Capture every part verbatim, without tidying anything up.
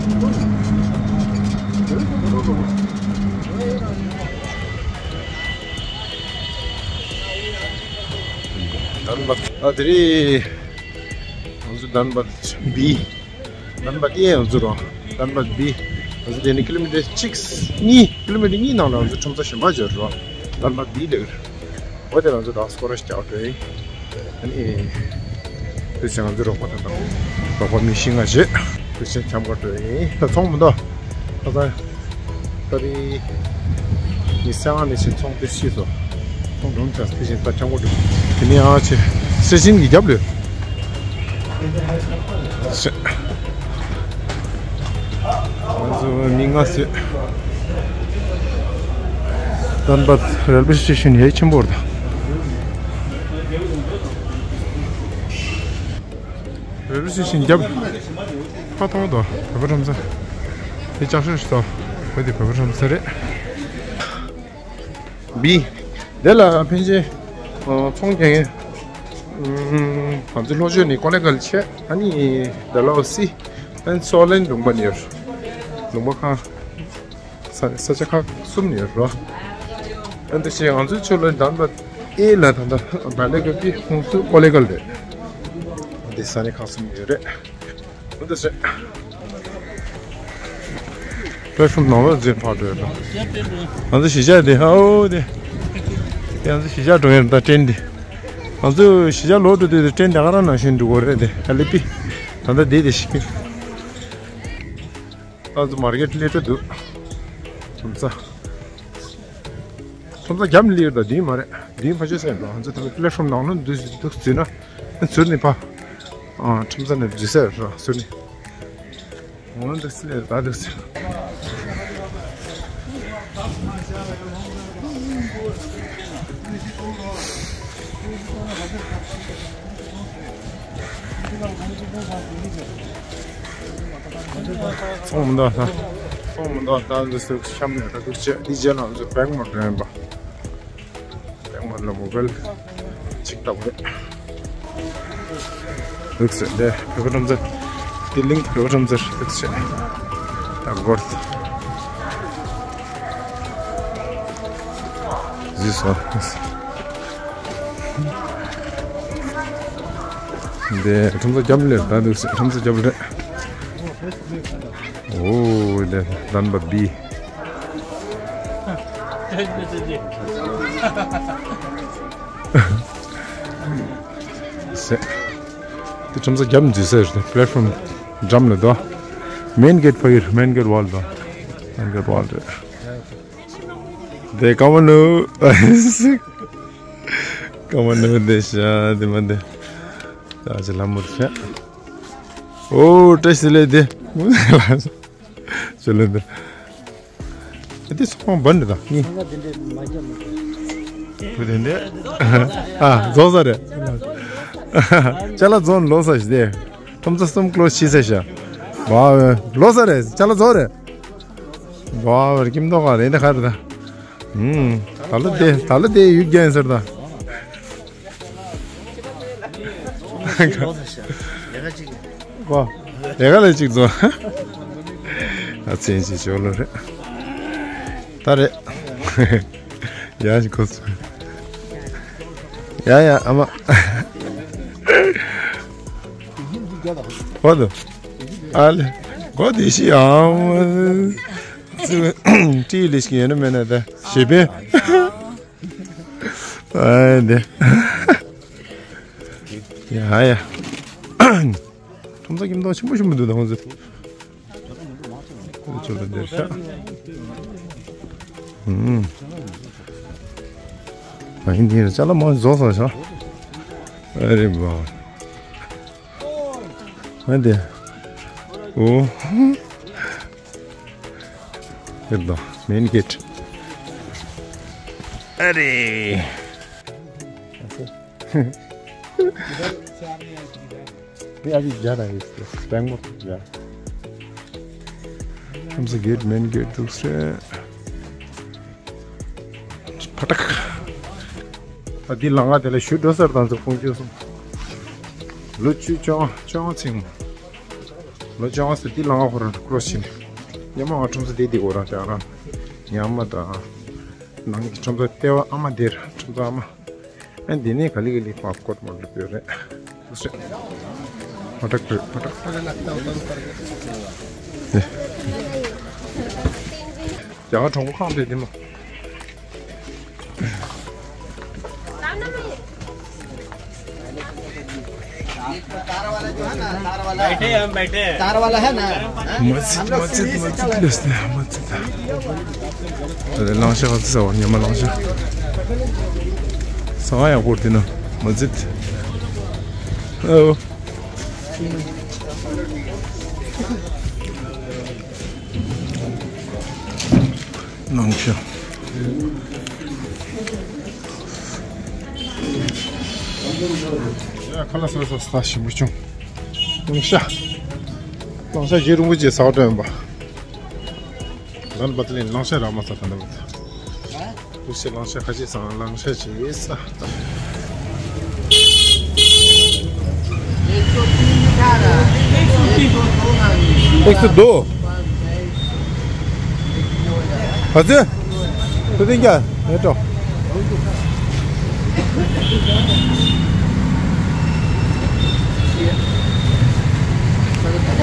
ལྡན་པ། ཨ་དེ་རེད། ང་ཚོ་ལྡན་པ་བི། ལྡན་པ་ཨེ་ང་ཚོ་རོ། ལྡན་པ་བི། ང་ཚོ་དེ་ནི་ཀི་ལོ་མི་ཊར་གཅིག་གཉིས། ཀི་ལོ་མི་ཊར་གཉིས་ནང་ལ་ང་ཚོ་ཁྲོམ་ས་གཞན་པ་འབྱོར་རོ། ལྡན་པ་བི་ལེགས། འོ་དེ་ང་ཚོ་ད་སྐོར་ར་ཞིག་རྒྱག་འགྲོ་ཡིན། ཨ་ནི། དེ་བྱས་ང་ཚོ་རོགས་པ་དང་དང་། རོགས་པ་མི་བཞི་ལྔ་བྱས། དེ་བྱས་འཆམ་ག་འགྲོ་ཡིན། ད་ཚོང་མི་འདུག་ད་ད། ད་རེས། ཉི་ཤུ་རྩ་ལྔ་ནས་བྱས་ཚོང་དེ་ཤི་སོང་། ཚོང་འགྲོ་ཆ་དེ་བཞིན་ད་འཆམ་ག་འགྲོ། དེ་ནས་ཡང་ཆེ། སེ་ཆེན་གྱི་རྒྱབ་ལོས། ང་ཚོ་མི་ལྔ་བཟོས། ལྡན་པ་རེལ་ཝེ་སི་ཊེ་ཤན་ཡ་ཆེན་པོ་རེད། རེལ་ཝེ་སི་ཊེ་ཤན་རྒྱབ། ཕ་ཐོང་དོ། བོད་པ་ཁྲོམ་ས། དེ་ལྕགས་ཤོད་ཤོད་དོ། བོད་དེ་བོད་པ་ཁྲོམ་ས་རེད། བི། དེ་ལ་ཕན་ཆད། ཚོང་རྒྱག་མཁན། ང་ཚོ་ལྷོ་ཕྱོགས་ནས་ཀོ་ལེ་གལ་བྱས། ཨ་ནི་ཌལ་ཧོ་སི། ཨན་སོ་ལན་ལུང་པ་ནས་ཡོད། ལུང་པ་ཁག་ས་ས་ཆ་ཁག་གསུམ་ནས་ཡོད་རོ། ཨན་དེ་བྱས་ང་ཚོའི་ཕྱོགས་ལ་ལྡན་པ་ཨེ་ལ་ད་ལྟ་བེ་ལེ་གལ་པི་ཁོང་ཚོ་ཀོ་ལེ་གལ་རེད། འདི་ས་གནས་ཁག་གསུམ་ནས་ཡོད་རེད། འོ་འདི་ཟེར། པེ་ཕྲུམ་ནང་ལོགས་འཛིན་ཕར་འགྲོ་ཡོད་དོ། ང་ཚོ་གཞིས་ཆགས་དེ་ཧའོ་དེ། དེ་ང་ཚོ་གཞིས་ཆགས་འགྲོ་ཡོད་ད་ཏྲེན་དེ། ང་ཚོ་གཞིས་ཆགས་ལོག་འགྲོ་དུས་དེ་ཏྲེན་དེ་ག་རང་ནང་བཞིན་འགྲོ་གི་རེད་དེ་ཨ་ལི་པི། ད་ལྟ་དེ་དེ་ཞིག་གི། ང་ཚོ་མར་ཀེཊ་སླེབས་འགྲོ་འདུག་ཁྲོམ་ས། ཁྲོམ་ས་རྒྱབ་ལི་ཡོད་ད་དེ་མ་རེད། དེ་ཕ་ཆོས་སེ་འགྲོ། ང་ཚོ་ད་པེ་ལེ་ཕྲུམ་ནང་ལོགས་འདུག་འདུག་འཛུལ་ན། ཟུར་ནས་ཕ། ཨ། ཁྲོམ་ས་ནས་འཛུལ་ས་ར་ཟུར་ནས། འོ་འདུག་སེ་ལས་ད་འདུག་སེ། ཚོང་མི་འདུག་ད། ཚོང་མི་འདུག་ད་འདུག་སེ་གཤམ་ནས་ད་འདུག་སེ་འདི་རྗེས་ལ་ང་ཚོ་བེང་མོ་འགྲོ་ཡིན་པ། ལེགས་མ་ལ་མོ་བེལ་ཅིག་ལྟ་བུ་རེད། ལུགས་སྲོལ་འདི་བོད་པ་ཁྲོམ་ཚར། འདི་གླིང་བོད་པ་ཁྲོམ་ཚར་ལུགས་སྲོལ། ད་སྒོར་ཟིག་སོ། འདི་ཁྲོམ་ཚར་རྒྱབ་ལེར་ད་ལུགས་སྲོལ་ཁྲོམ་ཚར་རྒྱབ་ལེར། ཨོ་འདི་ལྡན་པ་བི། སེ། དེ་ཁྲོམ་ས་རྒྱབ་འཛུལ་ས་རེད། པེ་ལེ་ཕྲུམ་འགྲམ་ལ་དོ། མེན་གེཊ་ཕ་གིར་མེན་གེཊ་ཝལ་དོ། མེན་གེཊ་ཝལ་རེད། དེ་ཀ་མ་ནུ། ཀ་མ་ནུ་དེ་ཤ་དེ་མ་དེ། ད་ཅི་ལ་མུར་ཤ། ཨོ་བཀྲ་ཤིས་བདེ་ལེགས་དེ། ཅི་ལ་འདི། ཨ་དེ་སོང་བན་འདི་དང་གཉིས། བུ་དེ་འདི། ཨ་རྫོགས་ས་རེད། ཅ་ལག་རྫོགས་ལོ་ས་ཞིག་དེ། ཁྲོམ་ཚོ་གསུམ་ཀློ་ཤི་ས་ཤ། བ་ལོ་ས་རེད་ཅ་ལག་རྫོགས་རེད། བ་ར་ཀིམ་ཏོག་ག་རེ་འདི་ག་རེད་ད། ཧུམ། ད་ལོ་དེ་ད་ལོ་དེ་ཡུལ་རྒྱན་ཟེར་ད། གོ། དེ་ག་ལ་གཅིག་བཟོ། ཨ་ཙི་ཅི་ཅོ་ལོ་རེད། ད་རེད། ཡ་ཞིག་གོ་སོང་། ཡ་ཡ་ཨ་མ། གོ་འདུག་ཨ་ལེ། གོ་དེ་ཤི་ཨ་མ། ཙི་ལི་ཤི་ཡོད་ན་མེད་ན་ད་ཞེ་པེ། ཨ་འདི། ཡ་ཡ། ཁྲོམ་ས་ཁྱིམ་ཚང་ཆེན་པོ་ཆེན་པོ་འདུག་ད་ཁོང་ཚོ། ཁོང་ཚོ་ལ་འདིར་ཤ། ཨུམ། ཨ་ཡིན་འདི་རེད་ཅ་ལག་མང་བཟོ་ས་ཤ། ཨ་རེ་བ། ཨ་འདི། ཨོ། འདིར་དང་མེན་གེཊ། ཨ་རེ། ये अभी जा रहा है इसको, टैंगो जा। ཁྲོམ་ས་གེཊ་མེན་གེཊ་འདུག་སེ། ཕ་ཏག་ད་འདི་ལང་ང་དེ་ལ་ཞུ་འགྲོ་སར་དང་ཚོ་ཁོང་ཁྱོད་སོང་། ལོ་བཅུ་བཅོ་ལྔ་བཅོ་ལྔ་ཚིག་མོ། ལོ་ཅང་སུ་ཏི་ལང་ཧོ་ར་ཀྲོ་སི་ནི། ཉི་མ་ང་ཁྲོམ་ས་དེ་དེ་གོ་ར་ཅང་ར། ཉི་མ་དང་། ནང་གི་ཁྲོམ་ས་ལྟེ་བ་ཨ་མ་དེར་ཁྲོམ་ས་ཨ་མ། ཨ་འདི་ནས་ག་ལི་ག་ལི་ཧྥ་སི་ཀོཌ་མོལ་ལ་ཕེབས་རེད། ཧོ་ཊལ་ཕེབས། ཧོ་ཊལ། རྒྱ་གར་གྲོང་པོ་ཁང་དེ་དེ་མ། बैठे हैं, हम बैठे हैं। तार वाला है ना? मस्जिद, मस्जिद, मस्जिद, मस्जिद। अरे, लांशा का तो सवाल, ये लांशा। सवाल या बोलते ना, मस्जिद। ओ। ནང་ཤ། ཡ་ཁ་ལག་སོ་སོ་ས་ཞིམ་པོ་བྱུང་། ནང་ཤ། ནང་ཤ་རྗེ་རིན་པོ་ཆེ་ཟ་བ་འདྲ་ཡིན་པ། ལན་བ་ཏི་ལིན་ནང་ཤ་ར་མ་ཟ་ད་འདྲ་མ་ཟ། དུ་ཤ་ལང་ཤ་ཁ་ཤས་སང་ལང་ཤ་ཅིག་ས། एक सौ दो। हजुर। तो दिन क्या? ये तो।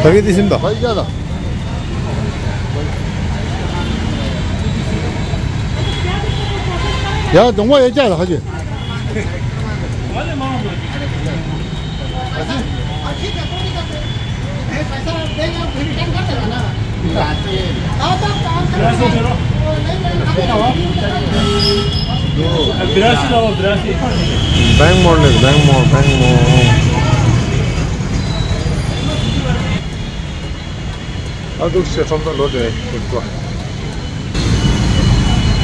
तभी तो सिंदा। भाई क्या था? ཡ་གདོང་པ་ཡ་ཅག་ལ་ཧ་ཅེ། ཌེང་མོལ་ནས་ཌེང་མོལ་ཌེང་མོལ། ཨ་འདུག་སེ་ཁྲོམ་ས་ལོ་དེ་ཁུར་ཏོ།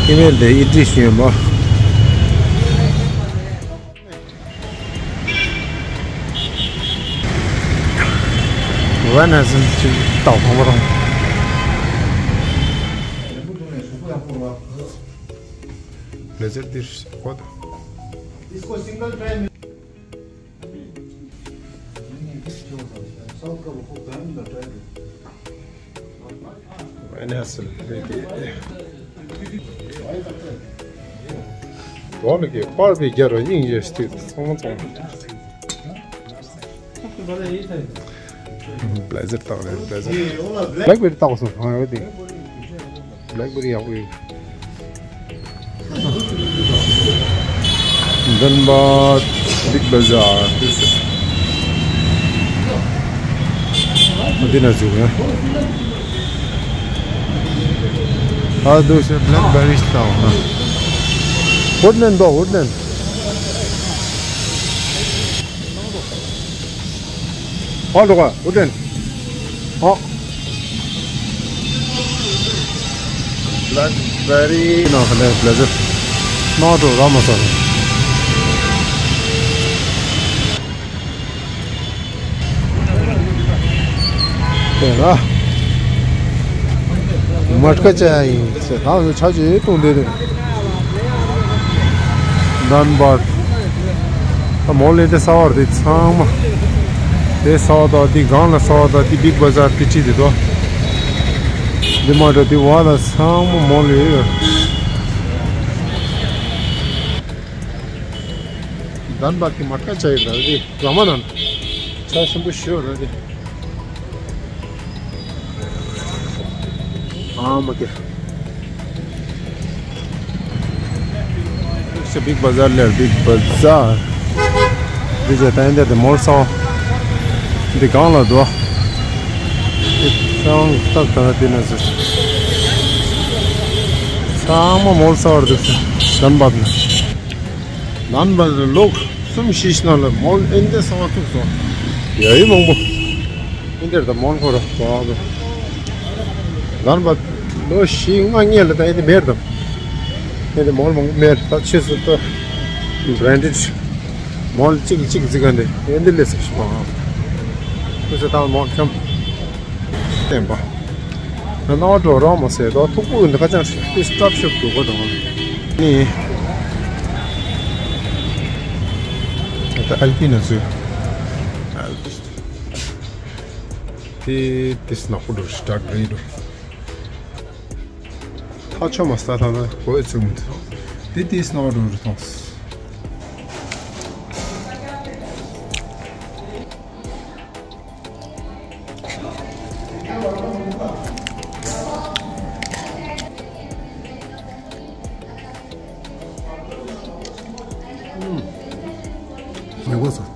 ཨི་མེལ་དེ་ཨི་ཏི་ཤི་ཡོད་མོ། ཝན་ཨ་སན་ཅིག་ཏོག་ཧོ་མ་རང་། ལེ་ཟེར་དིར་ཁོ་ད། ཨེ་ནས་ལས་དེ། དོ་ལ་གི་པར་བའི་རྒྱ་ར་སྙིང་རྗེ་སྟེ་ཚང་མ་ཚང་མ། བྷི་ལེ་ཟར་བཏགས་རེད། བྷི་ལེ་ཟར། བྷི་ལེག་བེ་རི་བཏགས་སོང་། གང་ཡོད་དེ། བྷི་ལེག་བེ་རི་ཡག་པོ་ཡོད། Dhanbad Big Bazaar. འདི་ན་ཟུག་ཡ། ཨ་འདུག་སེ་blackberries དང་། Woodland དོ། Woodland། ཨོ་འགྲོ་ག་ཨུ་ཏན། ཨོ། Blackberry ནང་ཁ་ལས་བླ་ཟེར། ནང་འགྲོ་ར་མ་ཟ་ར། དེ་ལ། མ་ཀ་ཅ་ཡིན་ཟེར་ད་ཆ་ཅེ་གཏོང་དེ་རེད། Dhanbad། ད་མོ་ལེ་དེ་ས་བར་དེ་ཚང་མ། དེ་ས་བ་དང་དེ་སྒང་ལ་ས་བ་དང་དེ་Big Bazaar དེ་ཁྲིད་དེ་དོ། དེ་མ་འགྲོ་དེ་བ་ལ་ཚང་མ་མོ་ལེ་ཡོད། Dhanbad གི་མ་ཀ་ཅ་ཡིན་ད་དེ་ར་མ་ན་ན། ཆ་ཆེན་པོ་ཞེ་པོ་རེད་དེ། ཨ་མ་ཀེ། It's a big bazaar ལེར། Big Bazaar། འདི་ཇ་ཏན་དེ་དེ་མོལ་སོང་། འདི་གང་ལ་འདུག་འདི་ཚང་སྟབས་ད་ལ་དེ་ན་ཟེར། ཚང་མ་མོལ་སོང་བར་འདུག་ཟེར། Dhanbad ན། Dhanbad ལ་ལོ་གསུམ་བཞི་ཞིག་ནང་ལ་མོལ་ཨེ་འདྲ་གསང་བ་ཐུག་སོང་། ཡ་ཡི་མང་པོ། ཨེ་འདྲ་ད་མོལ་ཁོ་ར་གོ་བ། Dhanbad ལོ་བཞི་ལྔ་སྔོན་ལ་ད་ཨེ་འདྲ་མེད་དམ། ཨེ་འདྲ་མོལ་མང་པོ་མེད། ད་ཕྱིས་སུ་ད་branded མོལ་གཅིག་གཅིག་བརྩི་ག་འདི་ཨེ་འདྲ་ལས་སུ་ཞིག་མ། ཁོས་ད་མོལ་ཁྱམས། བསྟན་པ། ན་ན་འགྲོ་རང་མ་ཟེར་དོ། ཐུག་པོ་འདི་ཁ་ཅང་ཤི་ཏི་སྟབས་ཤོབ་འགྲོ་གོ་དང་། ནི། ད་ཨལ་པི་ན་ཟུ། ཨལ་པི། དེ་དེ་ནག་པོ་འགྲོ་ཞིག་འདྲ་རེད་འགྲོ། ཐག་ཆོད་མ་སྟ་ཐང་ན་གོ་ཡ་ཚུགས་མི་འདུག་དེ་དེ་ནག་འགྲོ་རུ་ཐོངས། མི་གོ་སོང་